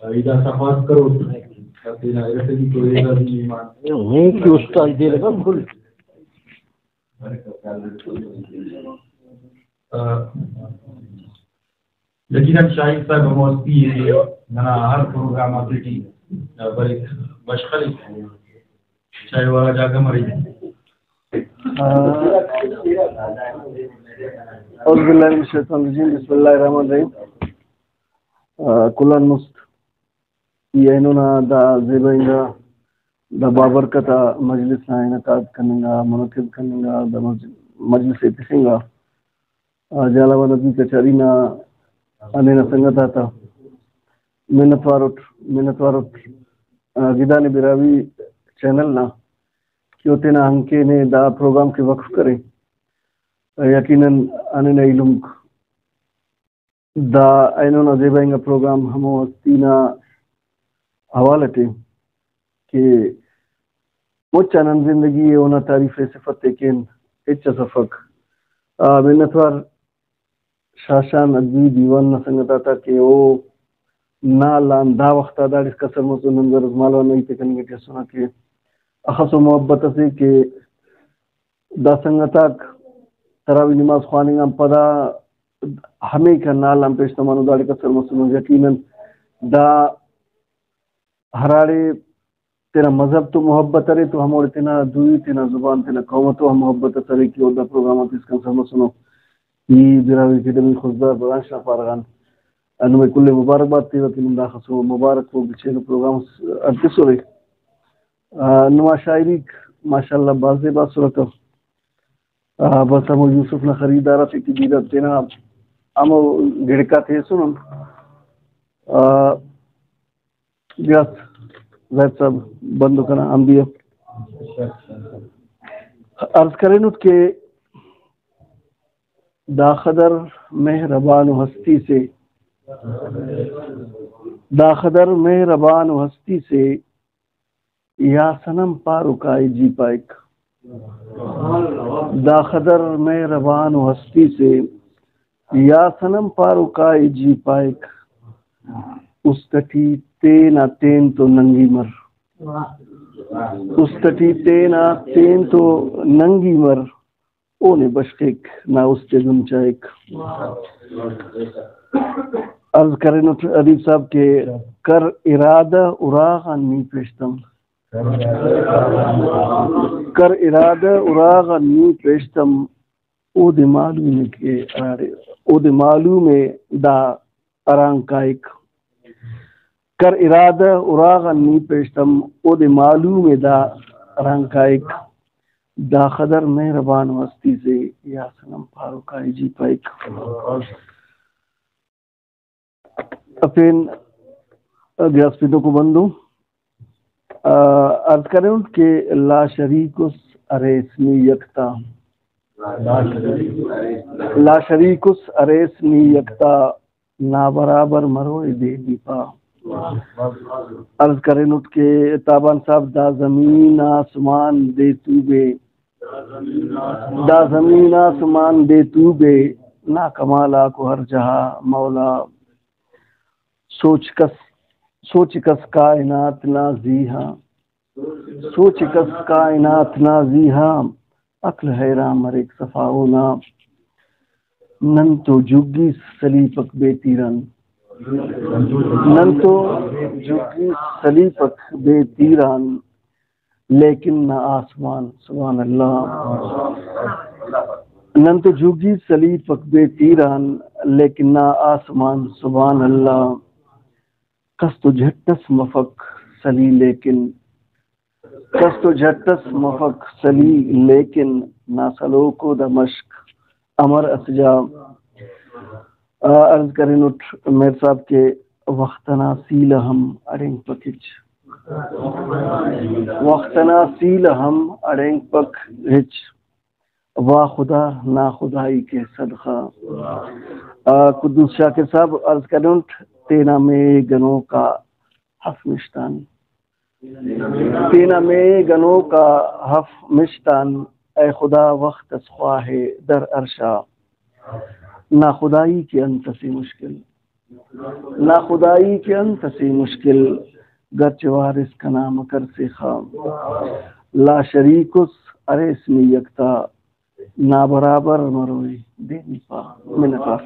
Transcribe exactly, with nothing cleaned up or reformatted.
ادا صفات کروٹ، تینا ارٹمیکو اعزازی مہمان۔ ہوں کہ استاد دے لگا کل۔ آ، یقیناً شاہد صاحب ہمو ہستی ءِ کہ ننا ہر پروگرام آتیٹی، آ، بریک، بشخ خلیک۔ چاہے او ہرا جاگہ مرے۔ آ، اعوذ باللہ من الشیطان الرجیم، بسم اللہ الرحمن الرحیم۔ آ، کل آن مست ای اینو نا دا زیبا انگا، دا بابرکت آ مجلس نا انعقاد کننگا، منعقد کننگا، دا مج-، مجلس ءِ تخنگا۔ آ، جھالاوان ادبی کچاری نا ہنینہ سنگت آتا منت وار اٹ، منت وار اٹ، آ، گدانے براہوئی چینل نا کہ او تینا ہنکین ءِ دا پروگرام کہ وقف کرے۔ آ، یقیناً ہنینہ ایلمک دا اینو نا زیبا انگا پروگرام ہمو ہستی نا حوالہ ٹی کہ مچ آ نن زندگی ءِ اونا تعریف ءِ صفت ءِ کین، ہچ اس افک۔ آ، منت وار شاشان ادبی دیوان نا سنگت آتا کہ او نال آن دا وخت آ داڑے کسر مسن، نن زرس مالو نا ہیت ءِ کننگ ٹی اسنہ کہ اخسو محبت اسے کہ دا سنگت آک تراویح نماز خواننگ آن پدا ہمیکا نال آن پیش تمانو داڑے کسر مسنو۔ یقیناً دا ہراڑے تینا مذہب تو محبت ارے تو ہموڑے تینا دوئی، تینا زبان، تینا قوم تو ہم محبت اس ارے کہ او دا پروگرام آتے اسکان سر مسنو۔ ای براہوئی اکیڈمی خضدار برانچ نا پارہ غان نمے کل ءِ مبارکباد تیوہ کہ نم داخسو مبارک و گچینو پروگرام اس ہرفسرے۔ آ، نما شاعریک ماشاءاللہ بھاز زیبا اسرہ تو۔ آ، بس ہمو یوسف نا خریدار آتے کہ بیرہ تینا ہمو گڑکاتے ہیسنن۔ آ، گڑاس زاہد صاحب بندو کنا ہم بھی عرض کرینٹ کہ داخدر مہربان و ہستی سے، داخدر مہربان و ہستی سے، یا صنم پارو کائے جی پائک۔ داخدر مہربان و ہستی سے، یا صنم پارو کائے جی پائک۔ است ٹی تینا تین تو ننگی مر۔ است ٹی تینا تین تو ننگی مر۔ اونے بشخک نا است ءِ دن چائک۔ عرض کرینٹ ادیب صاحب کہ کر ارادہ اراغان نی پیشتم۔ کر ارادہ اراغان نی پیشتم۔ اودے معلوم ءِ کہ ہراڑے، اودے معلوم ءِ دا اران کائک۔ کر ارادہ اراغان نی پیشتم، اودے معلوم ءِ دا اران کائک۔ داخدر مہربان و ہستی سے، یا صنم پارو کائے جی پائک۔ پین گڑاس پنوکو بندو، آ، عرض کرینٹ کہ لا شریک اس اریس نی یکتا۔ لا شریک اس اریس نی یکتا، نابرابر مروئے دے نی پا۔ عرض کرینٹ کہ تابان صاحب، دا زمین آسمان دے توبے، دا زمین آسمان دے توبے، نا کمال آکو ہر جہاں مولا۔ سوچ کس، سوچ کس کائنات نا زیہا، سوچ کس کائنات نا زیہا، عقل حیران مریک صفا اونا۔ نن تو جھگی سلیپک بے تیران، نن تو جھگی سلیپک بے تیران، لیکن نا آسمان، سبحان اللہ۔ نن تو جھگی سلیپک بے تیران، لیکن نا آسمان، سبحان اللہ۔ کس تو جھٹ اس مفک سلی لیکن، کس تو جھٹ اس مفک سلی لیکن، نا سلوکو دا مشک امر اسجا۔ آ، عرض کرینٹ مہر صاحب کہ وخت انا سیل ہم اڑینگپک ہچ، وخت انا سیل ہم اڑینگپک ہچ۔ واہ خدا ناخدائی کے صدقہ۔ آ، قدوس شاکر صاحب عرض کرینٹ، تینا مے گنوک آ ہف مشتان، تینا مے گنوک آ ہف مشتان، اے خدا وخت اس خواہے در عرشا۔ ناخدائی کے انت اسے مشکل، ناخدائی کہ انت اسے مشکل، گرچہ وارث کنا مکر سے خام۔ لا شریک اس اریس نی یکتا، نابرابر مروئی دینی پا۔ منت وار۔